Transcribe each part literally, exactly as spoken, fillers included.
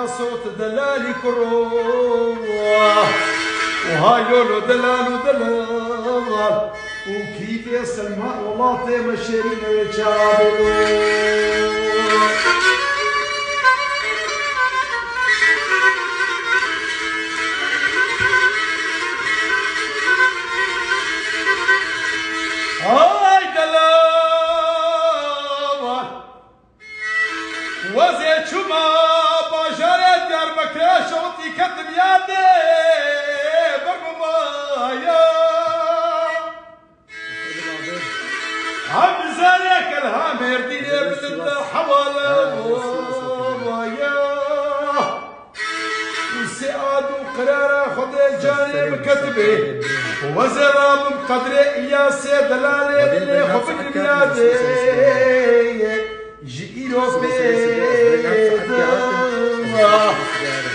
Sot delalî kuro. Û hay lolo delal û delal. Û kîfê Selma welatê me şêrîne wê çawa bêlo. Ay delal. Wezê çûma bajarê Diyarbekirê şewtî ketim yadê birmimaya. Hem zerê kel ha Mêrdînê bidim de hewale waya. Û sê ad û qirara Xwedê canê min ketibê. Wezê rabim qedrê Îlyasê delalê dilê xwe bidim yadê. Ji îro pê de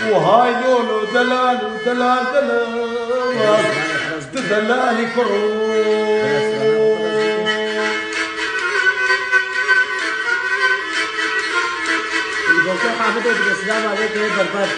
û hay lolo delal û delal delal. Tu delalî kuro. Doktor Hamidê dibê, Silav aleyke berber.